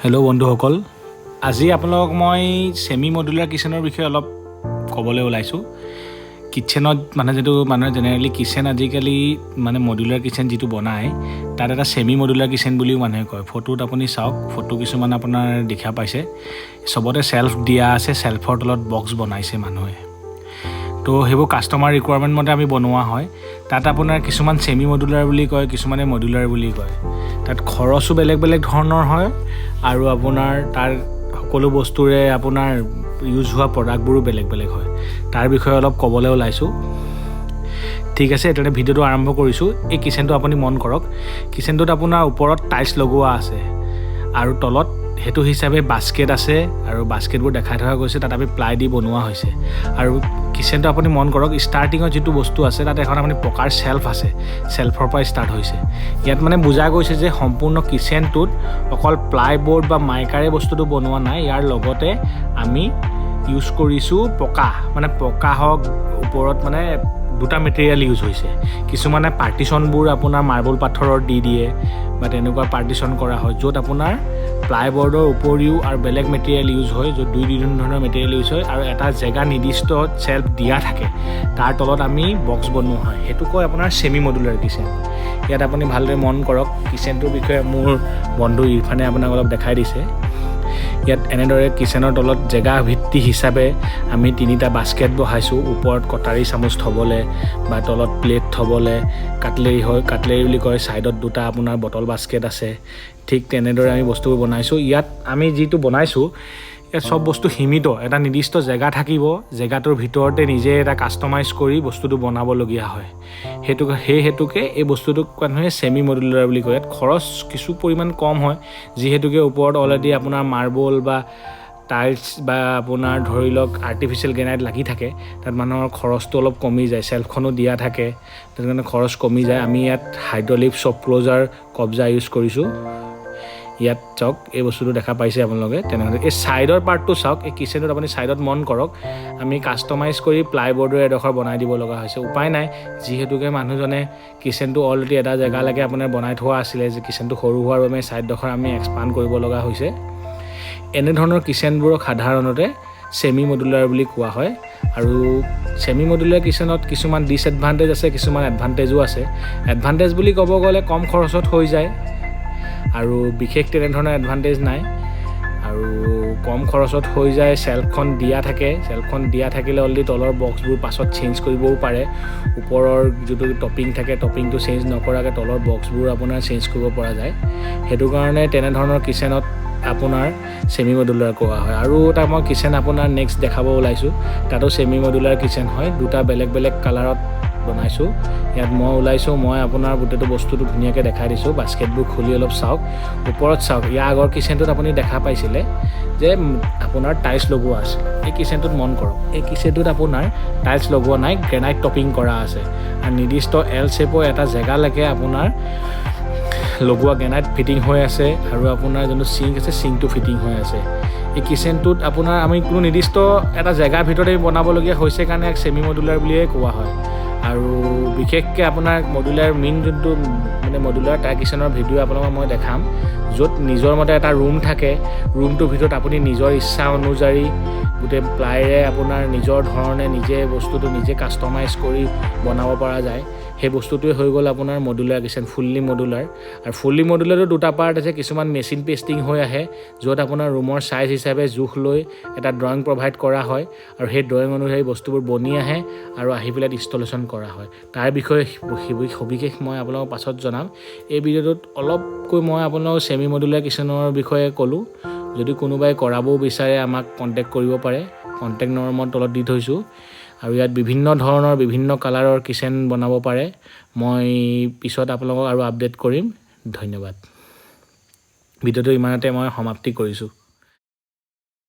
Hello' বন্ধুসকল, আজি আপোনালোকক মই ছেমি মডুলাৰ কিচেনৰ বিষয়ে অলপ ক'বলৈ ওলাইছোঁ। কিটচেনত মানে যিটো মানুহে জেনেৰেলি কিচেন, আজিকালি মানে মডুলাৰ কিচেন যিটো বনায়, তাত এটা ছেমি মডুলাৰ কিচেন বুলিও মানুহে কয়। ফটোত আপুনি চাওক, ফটো কিছুমান আপোনাৰ দেখা পাইছে। চবতে চেল্ফ দিয়া আছে, চেল্ফৰ তলত বক্স বনাইছে মানুহে। তো সেইবোৰ কাষ্টমাৰ ৰিকুৱাৰমেণ্ট মতে আমি বনোৱা হয়। তাত আপোনাৰ কিছুমান ছেমি মডুলাৰ বুলি কয়, কিছুমানে মডুলাৰ বুলি কয়। তাত খৰচো বেলেগ বেলেগ ধৰণৰ হয় আৰু আপোনাৰ তাৰ সকলো বস্তুৰে আপোনাৰ ইউজ হোৱা প্ৰডাক্টবোৰো বেলেগ বেলেগ হয়। তাৰ বিষয়ে অলপ ক'বলৈ ওলাইছোঁ। ঠিক আছে, তেনে ভিডিঅ'টো আৰম্ভ কৰিছোঁ। এই কিচেনটো আপুনি মন কৰক। কিচেনটোত আপোনাৰ ওপৰত টাইলছ লগোৱা আছে আৰু তলত সেইটো হিচাপে বাস্কেট আছে আৰু বাস্কেটবোৰ দেখাই থকা গৈছে। তাত আমি প্লাই দি বনোৱা হৈছে। আৰু কিচেনটো আপুনি মন কৰক, ষ্টাৰ্টিঙত যিটো বস্তু আছে, তাত এখন আপুনি পকাৰ চেল্ফ আছে। চেল্ফৰ পৰা ষ্টাৰ্ট হৈছে। ইয়াত মানে বুজা গৈছে যে সম্পূৰ্ণ কিচেনটোত অকল প্লাই বৰ্ড বা মাইকাৰে বস্তুটো বনোৱা নাই, ইয়াৰ লগতে আমি ইউজ কৰিছোঁ পকা, মানে পকা হওক, ওপৰত মানে দুটা মেটেৰিয়েল ইউজ হৈছে। কিছুমানে পাৰ্টিশ্যনবোৰ আপোনাৰ মাৰ্বল পাথৰৰ দি দিয়ে বা তেনেকুৱা পাৰ্টিশ্যন কৰা হয়, য'ত আপোনাৰ প্লাই বৰ্ডৰ উপৰিও আৰু বেলেগ মেটেৰিয়েল ইউজ হয়, য'ত দুই বিভিন্ন ধৰণৰ মেটেৰিয়েল ইউজ হয় আৰু এটা জেগা নিৰ্দিষ্ট চেল্ফ দিয়া থাকে, তাৰ তলত আমি বক্স বনোৱা হয়। সেইটো কয় আপোনাৰ ছেমি মডুলাৰ কিচেন। ইয়াত আপুনি ভালদৰে মন কৰক, কিচেনটোৰ বিষয়ে মোৰ বন্ধু ইৰফানে আপোনাক অলপ দেখাই দিছে। ইয়াত এনেদৰে কিচেনৰ তলত জেগা ভিত্তি হিচাপে আমি তিনিটা বাস্কেট বহাইছোঁ। ওপৰত কটাৰী, চামুচ থ'বলৈ বা তলত প্লেট থ'বলৈ, কাটলেৰী হয়, কাটলেৰী বুলি কয়। ছাইডত দুটা আপোনাৰ বটল বাস্কেট আছে। ঠিক তেনেদৰে আমি বস্তুবোৰ বনাইছোঁ। ইয়াত আমি যিটো বনাইছোঁ, ইয়াত চব বস্তু সীমিত, এটা নিৰ্দিষ্ট জেগা থাকিব। জেগাটোৰ ভিতৰতে নিজে এটা কাষ্টমাইজ কৰি বস্তুটো বনাবলগীয়া হয়। সেই হেতুকে এই বস্তুটোক মানুহে ছেমি মডুলাৰ বুলি কয়। ইয়াত খৰচ কিছু পৰিমাণ কম হয়, যিহেতুকে ওপৰত অলৰেডি আপোনাৰ মাৰ্বল বা টাইলছ বা আপোনাৰ ধৰি লওক আৰ্টিফিচিয়েল গ্ৰেনাইট লাগি থাকে। তাত মানুহৰ খৰচটো অলপ কমি যায়। চেল্ফখনো দিয়া থাকে, সেইটো কাৰণে খৰচ কমি যায়। আমি ইয়াত হাইড্ৰলিক ছফ্ট ক্ল'জাৰ কব্জা ইউজ কৰিছোঁ। ইয়াত চাওক, এই বস্তুটো দেখা পাইছে আপোনালোকে। তেনেহ'লে এই ছাইডৰ পাৰ্টটো চাওক। এই কিচেনটোত আপুনি ছাইডত মন কৰক, আমি কাষ্টমাইজ কৰি প্লাই বৰ্ডৰ এডোখৰ বনাই দিব লগা হৈছে। উপায় নাই, যিহেতুকে মানুহজনে কিচেনটো অলৰেডি এটা জেগালৈকে আপোনাৰ বনাই থোৱা আছিলে যে কিচেনটো সৰু হোৱাৰ বাবে ছাইডডোখৰ আমি এক্সপাণ্ড কৰিব লগা হৈছে। এনেধৰণৰ কিচেনবোৰক সাধাৰণতে ছেমি মডুলাৰ বুলি কোৱা হয়। আৰু ছেমি মডুলাৰ কিচেনত কিছুমান ডিছএডভান্টেজ আছে, কিছুমান এডভান্টেজো আছে। এডভান্টেজ বুলি ক'ব গ'লে কম খৰচত হৈ যায় আৰু বিশেষ তেনেধৰণৰ এডভান্টেজ নাই। আৰু কম খৰচত হৈ যায়, চেল্ফখন দিয়া থাকে। চেল্ফখন দিয়া থাকিলে অলৰেডি তলৰ বক্সবোৰ পাছত চেঞ্জ কৰিবও পাৰে। ওপৰৰ যিটো টপিং থাকে, টপিংটো চেঞ্জ নকৰাকৈ তলৰ বক্সবোৰ আপোনাৰ চেঞ্জ কৰিব পৰা যায়। সেইটো কাৰণে তেনেধৰণৰ কিচেনত আপোনাৰ ছেমি মডুলাৰ কোৱা হয়। আৰু এটা মই কিচেন আপোনাৰ নেক্সট দেখাব ওলাইছোঁ, তাতো ছেমি মডুলাৰ কিচেন হয়। দুটা বেলেগ বেলেগ কালাৰত বনাইছোঁ। ইয়াত মই ওলাইছোঁ, মই আপোনাৰ গোটেইটো বস্তুটো ধুনীয়াকৈ দেখাই দিছোঁ। বাস্কেটবোৰ খুলি অলপ চাওক, ওপৰত চাওক। ইয়াৰ আগৰ কিচেনটোত আপুনি দেখা পাইছিলে যে আপোনাৰ টাইলছ লগোৱা আছিল। এই কিচেনটোত মন কৰক, এই কিচেনটোত আপোনাৰ টাইলছ লগোৱা নাই, গ্ৰেনাইট টপিং কৰা আছে আৰু নিৰ্দিষ্ট এল শ্বেপৰ এটা জেগালৈকে আপোনাৰ লগোৱা গ্ৰেনাইট ফিটিং হৈ আছে আৰু আপোনাৰ যোনটো চিংক আছে, চিংকটো ফিটিং হৈ আছে। এই কিচেনটোত আপোনাৰ আমি কোনো নিৰ্দিষ্ট এটা জেগাৰ ভিতৰতে বনাবলগীয়া হৈছে কাৰণে ইয়াক ছেমি মডুলাৰ বুলিয়ে কোৱা হয়। আৰু বিশেষকৈ আপোনাৰ মডুলাৰ মেইন যোনটো মানে মডুলাৰ, তাৰ কিচেনৰ ভিডিঅ' আপোনালোকক মই দেখাম, য'ত নিজৰ মতে এটা ৰুম থাকে। ৰুমটোৰ ভিতৰত আপুনি নিজৰ ইচ্ছা অনুযায়ী গোটেই প্লাইৰে আপোনাৰ নিজৰ ধৰণে নিজে বস্তুটো নিজে কাষ্টমাইজ কৰি বনাব পৰা যায়। সেই বস্তুটোৱে হৈ গ'ল আপোনাৰ মডুলাৰ কিচেন, ফুল্লি মডুলাৰ। আৰু ফুল্লি মডুলাৰো দুটা পাৰ্ট আছে। কিছুমান মেচিন পেষ্টিং হৈ আহে, য'ত আপোনাৰ ৰুমৰ চাইজ হিচাপে জোখ লৈ এটা ড্ৰয়িং প্ৰভাইড কৰা হয় আৰু সেই ড্ৰয়িং অনুযায়ী বস্তুবোৰ বনি আহে আৰু আহি পেলাই ইনষ্টলেশ্যন কৰা হয়। তাৰ বিষয়ে সবিশেষ মই আপোনালোকক পাছত জনাম। এই ভিডিঅ'টোত অলপকৈ মই আপোনালোকক ছেমি মডুলাৰ কিচেনৰ বিষয়ে ক'লোঁ। যদি কোনোবাই কৰাবও বিচাৰে, আমাক কণ্টেক্ট কৰিব পাৰে। কণ্টেক্ট নম্বৰ মই তলত দি থৈছোঁ। আৰু ইয়াত বিভিন্ন ধৰণৰ, বিভিন্ন কালাৰৰ কিচেন বনাব পাৰে। মই পিছত আপোনালোকক আৰু আপডেট কৰিম। ধন্যবাদ। ভিডিঅ'টো ইমানতে মই সমাপ্তি কৰিছোঁ।